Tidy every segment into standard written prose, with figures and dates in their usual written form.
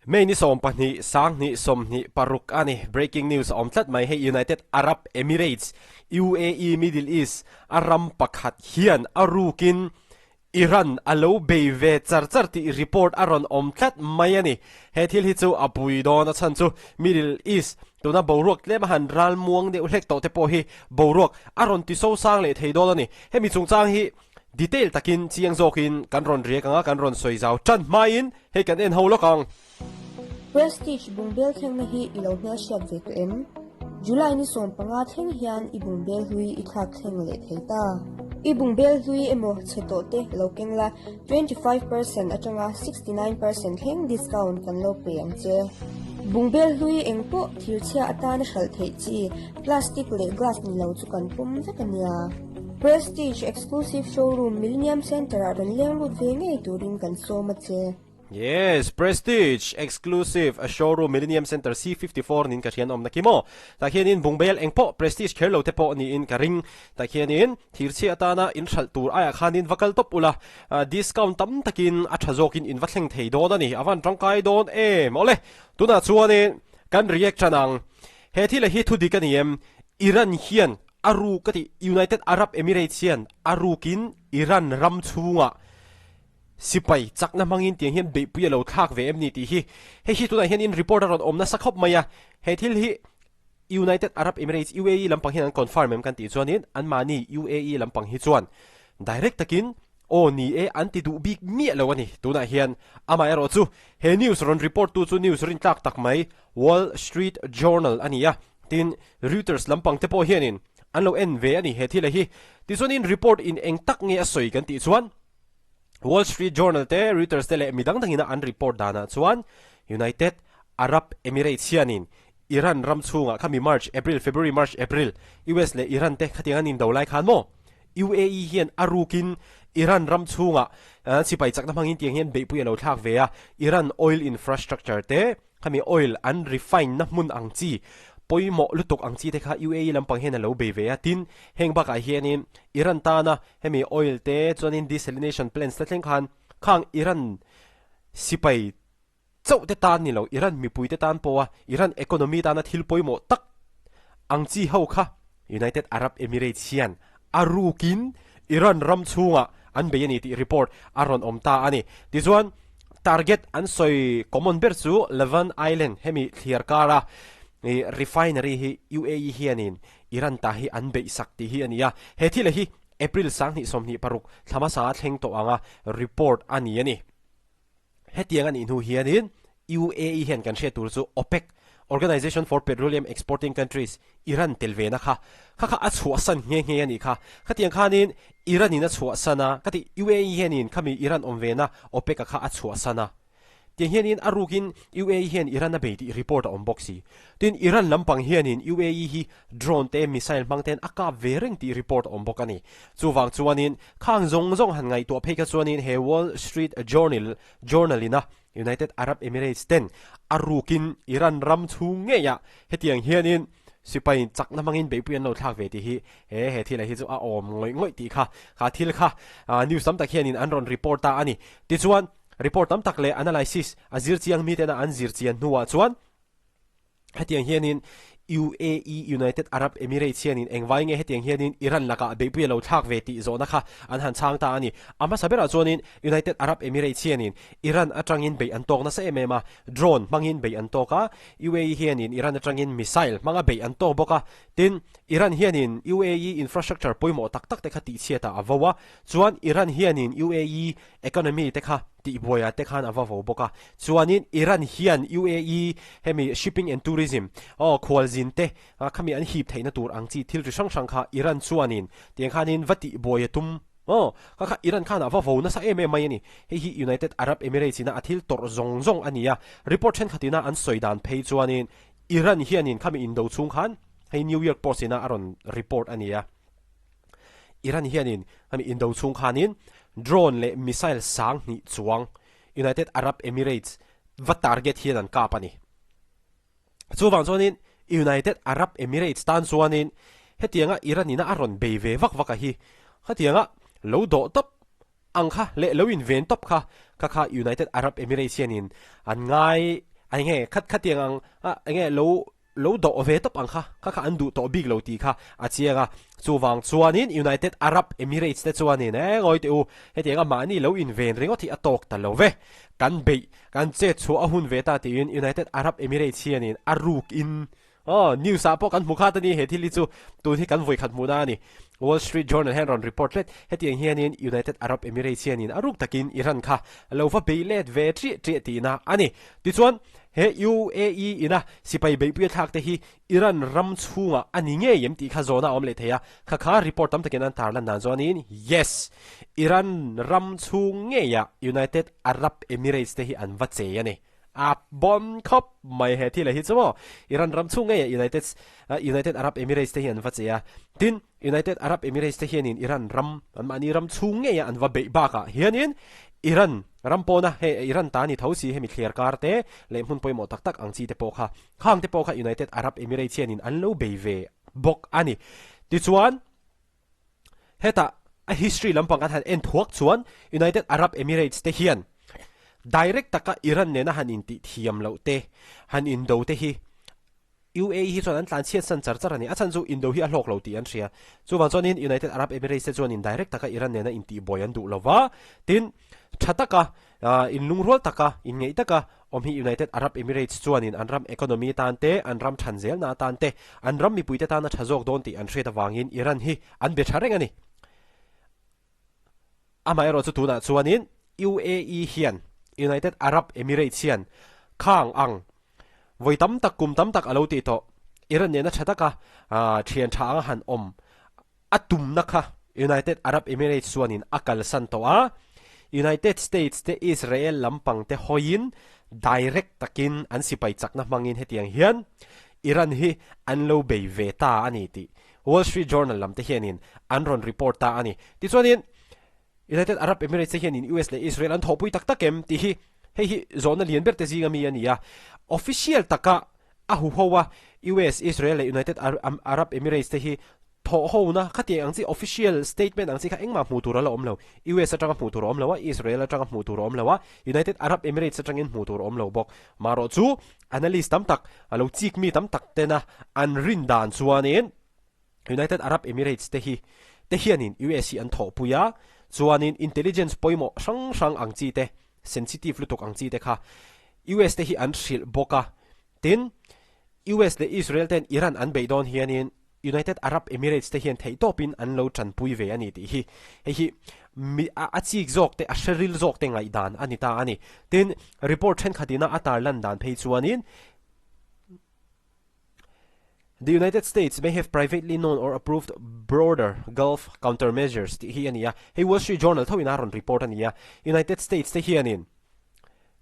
May ni 12 sang 20 paruk ani breaking news a awm tlat mai hei United Arab Emirates UAE Middle East a ram pakhat hian a rukin Iran a lo bei ve char char tih report a rawn awm tlat mai a ni. He thil hi chu a pui dawn a chhan chu Middle East tuna boruak tlem a han ral muang deuh hlek tawh te pawh hi boruak a rawn ti so sang leh thei dawn a ni. Hemi chungchang hi detail takin chiang zawkin kan rawn riak ang a, kan rawn sawi zau tan hmain hei kan en ho lawk ang. Prestige bungbel thlengna hi i lo hmelhriat ve tawh em? July ni 15 thleng hian i bungbel hlui i thlak thleng leh thei ta. I bungbel hlui emaw chhe tawh te lo keng la, 25% atanga 69% thleng discount kan lo pe ang che. Bungbel hlui eng pawh thirchhia atana hralh theih chi, plastic leh glass ni lo chu kan pawm vek a nia. Prestige Exclusive Showroom Millennium Centre-ah rawn leng lut ve ngei turin kan sawm a che. Yes, Prestige Exclusive a Showroom Millennium Centre C54 niin ka hrian awmna khi maw? Tah khianin bungbel eng pawh Prestige kher lo te pawh niin ka ring. Tah khianin thirchhia atana in hralh tur aiah khanin va kal tawp ula, discount tam takin a tha zawkin in va thleng thei dawn a ni. A van tangkai dawn em? Awle, tunah chuanin kan react tan ang. He thil hi thu dik a ni em? Iran hian a ruk a tih United Arab Emirates hian a rukin Iran ram chhungah Sipai chakna hmangin tiang hian beihpui a lo thlak ve em ni tih hi hei hi tunah hian in report a rawn awm nasa khawp mai a, he thil hi United Arab Emirates, UAE, lampang hian an confirm em kan tih chuanin anmahni UAE lampang hi chuan direct takin aw ni e an ti duh bik miah lo a ni tunah hian. Amaherawh chu he news rawn report tu chu news rintlak tak mai Wall Street Journal a ni a, tin Reuters lampang te pawh hianin an lo en ve a ni he thil a hi. Tichuanin report in eng tak nge a sawi kan tih chuan Wall Street Journal te, Reuters te leh mi dang dangina an report danah chuan United Arab Emirates hianin Iran ram chhungah khami March, April, February, March, April, US leh Iran te khatiang an indo lai khan maw UAE hian a rukin Iran ram chhungah sipai chakna hmangin tiang hian beihpui a lo thlak ve a, Iran oil infrastructure te Khami oil an refine na hmun ang chi, pawimawh lutuk ang chi te kha UAE lampang hian a lo bei ve a, tin heng bakah hianin Iran tana hemi oil te chuanin desalination plants te thleng khan khang Iran sipai chauh te tan ni lo, Iran mipui te tan pawha Iran economy tana thil pawimawh tak ang chi ho kha United Arab Emirates hian a rukin Iran ram chhungah an bei a ni tih report a rawn awm ta a ni. Tichuan, target an sawi common ber chu Levant Island hemi thliar kara refinery hi UAE hianin Iran ta hi an beih sak tih hi a ni a. He thil hi April 2026 thla hmasa a thleng tawh anga report a ni a ni. Hetiang a nih hnu hianin UAE hian kan hriat tur chu OPEC, Organization for Petroleum Exporting Countries, Iran tel ve na kha kha kha a chhuahsan nghe nghe a nih kha. Khatiang khanin Iran in a chhuahsan a, ka ti UAE hianin khami Iran awm ve na OPEC a kha a chhuahsan a. Tiang hianin a rukin UAE hian Iran a bei tih report a awm bawk si. Tin, Iran lampang hianin UAE hi drone te, missile hmang ten a kap ve reng tih report a awm bawk a ni. Chuvang chuanin Khang zawng zawng han ngaihtuah phei kha chuanin he Wall Street Journal Journal ina United Arab Emirates ten a rukin Iran ram chhung ngeiah hetiang hianin sipai chakna hmangin beihpui an lo thlak ve tih hi he he thil ah hi chu a awm ngawih ngawih tih kha kha thil kha news tam tak hianin an rawn report ta a ni. Tichuan report tam tak leh analysis a zir chiang miten a an zir chian hnuah chuan Hetiang hianin UAE, United Arab Emirates, hianin engvai nge hetiang hianin Iran lakah beihpui a lo thlak ve tih zawhna kha an han chhang ta a ni. A hmasa berah chuanin United Arab Emirates hianin Iran atangin beih an tawk nasa em em a, drone hmangin beih an tawk a, UAE hianin Iran atangin missile hmanga beih an tawk bawk a. Tin, Iran hianin UAE infrastructure pawimawh tak tak te kha tihchhiatah a vo a, chuan Iran hianin UAE Economy te kha tihbuaiah te khan a va vo bawk a, chuanin Iran hian UAE hemi shipping and tourism aw khualzin te khami an hip theihna tur ang chi thil ri hrang hrang kha Iran chuanin tiang khanin va tihbuai a tum aw kha kha Iran khan a va vo nasa em em mai a ni. Hei hi United Arab Emirates ina a thil tawrh zawng zawng a ni a, report thenkhatina an sawi dan phei chuanin Iran hianin khami indo chhung khan hei New York Post ina a rawn report a ni a. Iran hianin hemi indo chhung khanin drone leh missile 2000 chuang United Arab Emirates va target hian an kap a ni. Chuvang chuanin United Arab Emirates tan chuanin hetianga Iran ina a rawn bei ve vak vak a hi khatianga lo dawh tawp ang kha leh lo inven tawp kha kha kha United Arab Emirates hianin an ngai. Enge khat khatiang ang a enge lo lo dawh ve tawp ang kha, kha kha an duh tawh bik lo tih kha a chiang a. Chuvang chuanin United Arab Emirates te chuanin e ngawi teh u, hetianga mahni lo inven ringawt hi a tawk ta lo ve, kan beih, kan chet chhuah a hun ve ta tiin United Arab Emirates hianin a ruk in aw news ah pawh kan hmu khat a ni, he thil hi chu tun hi kan vawikhat hmuhna a ni. Wall Street Journal hian rawn report hlet, hetiang hianin United Arab Emirates hianin a ruk takin Iran kha lo va bei let ve triah triah tihna a ni. Tichuan, he UAE ina sipai beihpui a thlak te hi Iran ram chhungah a ni ngei em tih kha zawhna a awm leh thei a, kha kha report tam takin an tarlan dan chuanin yes, Iran ram chhung ngeiah United Arab Emirates te hi an va chei a ni. A bon khawp mai he thil hi chu maw. Iran ram chhung ngeiah United United Arab Emirates te hi an va chei a, tin United Arab Emirates te hianin Iran ram anmahni ram chhung ngeiah an va beih bakah hianin Iran ram pawna hei Iran ta ni tho si hemi thliar kar te leh hmun pawimawh tak tak ang chi te pawh kha khang te pawh kha United Arab Emirates hianin an lo bei ve bawk a ni. Tichuan hetah a history lampang kan han en thuak chuan United Arab Emirates te hian direct taka Iran nena han intih thiam loh te han indo te hi UAE hi chuan an tlan chhiat san char char a ni. A chhan chu indo hi a hlawk lo tih an hria. Chuvang chuanin United Arab Emirates te chuanin direct taka Iran nena intihbuai an duh lo va, tin, tha taka, inlungrual taka, inngeih taka awm hi United Arab Emirates chuanin an ram economy tan te, an ram than zelna atan te, an ram mipuite tana tha zawk dawn tih an hriat avangin Iran hi an be tha reng a ni. Amaherawh chu tunah chuanin UAE hian, United Arab Emirates hian khang ang vawi tam tak kum tam tak a lo tih tawh. Iran nena tha taka thian tha anga han awm a tumna kha United Arab Emirates chuanin a kalsan tawh a, United States te Israel lampang te hawiin direct takin an sipai chakna hmangin hetiang hian Iran hi an lo bei ve ta a ni tih Wall Street Journal lam te hianin an rawn report ta a ni. Tichuanin United Arab Emirates te hianin US leh Israel an thawhpui tak tak em tih hi hei hi zawhna lian ber te zinga mi a ni a. Official taka a huho a US, Israel leh United Arab Emirates te hi thawhhona khatiang ang chi official statement ang chi kha engmah hmuh tur a la awm lo. US atanga hmuh tur a awm lo a, Israel atanga hmuh tur a awm lo a, United Arab Emirates atangin hmuh tur a awm lo bawk. Marawh chu Analyst tam tak, a lo chik mi tam tak tena an rin dan chuanin United Arab Emirates te hi te hianin US hi an thawhpui a, chuanin intelligence pawimawh hrang hrang ang chi te, sensitive lutuk ang chi te kha US te hi an hrilh bawk a. Tin, US leh Israel ten Iran an beih dawn hianin United Arab Emirates te hian theihtawpin an lo tanpui ve a ni tih hi hei hi mi a chik zawk te a hre ril zawk te ngaihdan a ni ta a ni. Tin, report thenkhat ina a tarlan dan phei chuanin The United States may have privately known or approved broader Gulf countermeasures tih hi a ni a, hei Wall Street Journal tho ina rawn report a ni a. United States te hianin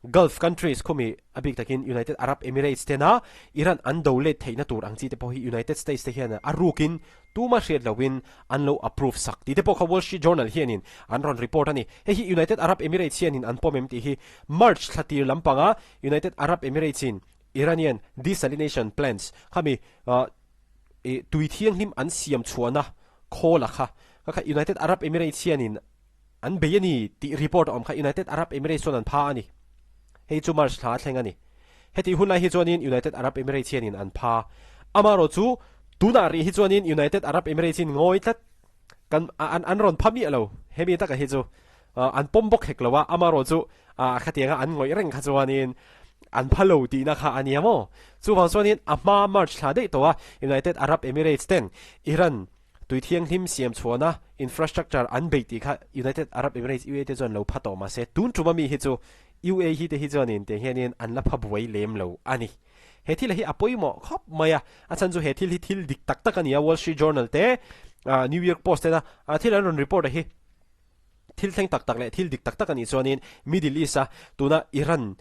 Gulf countries khumi a bik takin United Arab Emirates tena Iran an do let theihna tur ang chi te pawh hi United States te hian a rukin tuma hriat loin an lo approve sak tih te pawh kha Wall Street Journal hianin an rawn report a ni. Hei hi United Arab Emirates hianin an pawm em tih hi March thla tir lampanga United Arab Emirates in Iranian desalination plants khami tui thianghlim an siam chhuahna khawl a kha kha United Arab Emirates hianin An bei a ni tih report a awm kha United Arab Emirates chuan an pha a ni. Hei chu March thla a thleng a ni. Hetih hun lai hi chuanin United Arab Emirates hianin an pha. Amaherawh chu tunah rih hi chuanin United Arab Emirates in ngawi tlat kan an an rawn pha miah lo. Hemi taka hi chu an pawm bawk hek lo a, amaherawh chu khatianga an ngawih reng kha chuanin an pha lo tihna kha a nia maw. Chuvang chuanin a hma March thla daih tawh a United Arab Emirates ten Iran Tui thianghlim siam chhuahna infrastructure an beih tih kha United Arab Emirates, UAE, te chuan lo pha tawh mahse tun tum ami hi chu UAE te hi chuanin tiang hianin an la pha buai lem lo a ni. He thil hi a pawimawh khawp mai a, a chhan chu he thil hi thil dik tak tak a ni a, Wall Street Journal te, New York Post tena thil an rawn report a hi thil thleng tak tak leh thil dik tak tak a nih chuanin Middle East a tuna Iran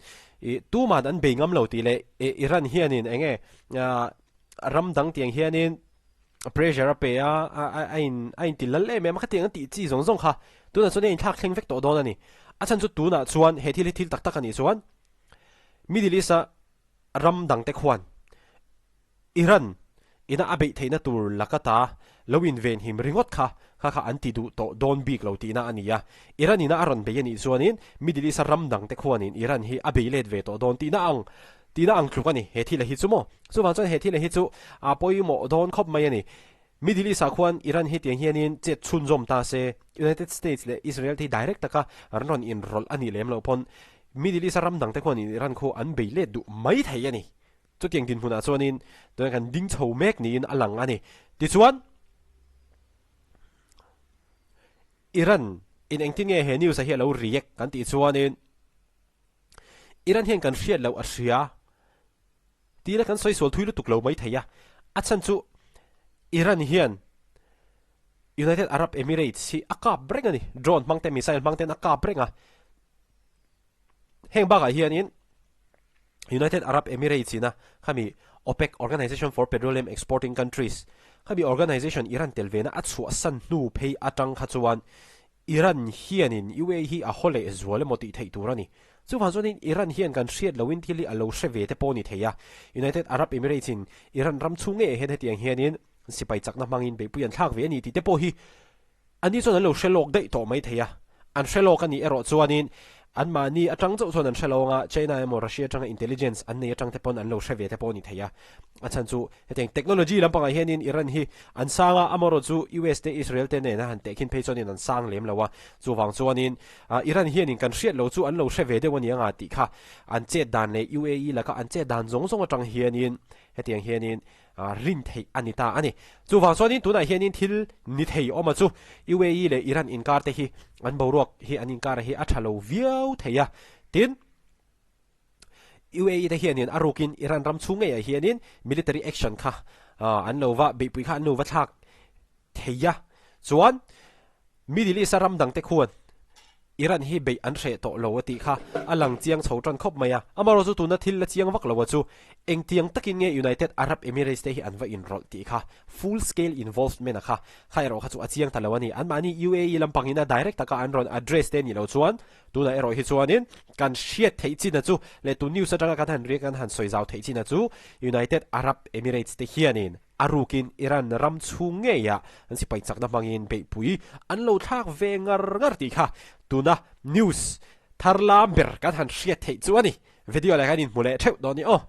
tuman an bei ngam lo tih leh Iran hianin enge ram dang tiang hianin pressure a pe a, a in a inti lal em em a, khatiang an tih chi zawng zawng kha tunah chuan a inthlak thleng vek tawh dawn a ni. A chhan chu tunah chuan he thil hi thil tak tak a nih chuan Middle East a ram dang te khuan Iran ina a beih theihna tur laka ta lo invenhim ringawt kha kha kha an ti duh tawh dawn bik lo tihna a ni a. Iran ina a rawn bei a nih chuanin Middle East a ram dang te khuanin Iran hi a bei let ve tawh dawn tihna ang. Tihna ang tluk a ni he thil a hi chu maw. Chuvang chuan he thil a hi chu a pawimawh dawn khawp mai a ni. Middle East ah khuan Iran hi tiang hianin chet chhunzawm ta se, United States leh Israel te hi direct taka an rawn inrawlh a nih lem loh pawn Middle East a ram dang te khuan Iran khu an bei let duh mai thei a ni. Chutiang dinhmunah chuanin tunah kan ding chho mek niin a lang a ni. Tichuan, Iran in engtin nge he news a hi a lo react kan tih chuanin Iran hian kan hriat loh a hria tiin kan sawi sual thui lutuk lo mai thei a. A chhan chu Iran hian United Arab Emirates hi a kap reng a ni. Drone hmang te, missile hmang ten a kap reng a. Heng bakah hianin United Arab Emirates ina khami OPEC, Organization for Petroleum Exporting Countries, khami organization Iran tel vena a chhuahsan hnu phei atang kha chuan Iran hianin UAE hi a haw leh zual emaw tih theih tur a ni. Chuvang chuanin Iran hian kan hriat loin thil hi a lo hre ve te pawh a ni thei a. United Arab Emirates in Iran ram chhung ngei ah hian hetiang hianin sipai chakna hmangin beihpui an thlak ve a ni tih te pawh hi Ani chuan an lo hre lawk daih tawh mai thei a, an hre lawk a nih erawh chuanin anmahni atang chauh chuan an hre lo anga China emaw Russia atanga intelligence an nei atang te pawn an lo hre ve te pawh a ni thei a. A chhan chu hetiang technology lampangah hianin Iran hi an sang a, amaherawh chu US te Israel te nena han tehkhin phei chuanin an sang lem lo a, chuvang chuanin Iran hianin kan hriat lo chu an lo hre ve deuh a ni anga tih kha an chet dan leh UAE laka an chet dan zawng zawng atang hianin hetiang hianin rin theih a ni ta a ni. Chuvang chuanin tunah hianin thil ni thei awm a chu UAE leh Iran inkar te hi an boruak hi an inkar hi a tha lo viau thei a. Tin, UAE te hianin a rukin Iran ram chhung ngeiah hianin military action kha an lo va beihpui kha an lo va thlak thei a. Chuan Middle East a ram dangte khuan Iran hi beih an hreh tawh lo a tih kha a lang chiang chho tan khawp mai a. Amaherawh chu tuna thil la chiang vak lo a chu engtiang takin nge United Arab Emirates te hi an va inrawlh tih kha full scale involvement a kha kha erawh kha chu a chiang ta lo a ni. Anmahni UAE lampangin a direct taka an rawn address te nih loh chuan tunah erawh hi chuanin kan hriat theih chin a chu leh tun news atanga kan han riak kan han sawi zau theih chin a chu United Arab Emirates te hianin A rukin Iran ram chhung ngeiah an sipai chakna hmangin beihpui an lo thlak ve ngar ngar tih kha tuna news thar lam ber kan han hriat theih chu a ni. Video leh kan inhmu leh theuh dawn ni aw.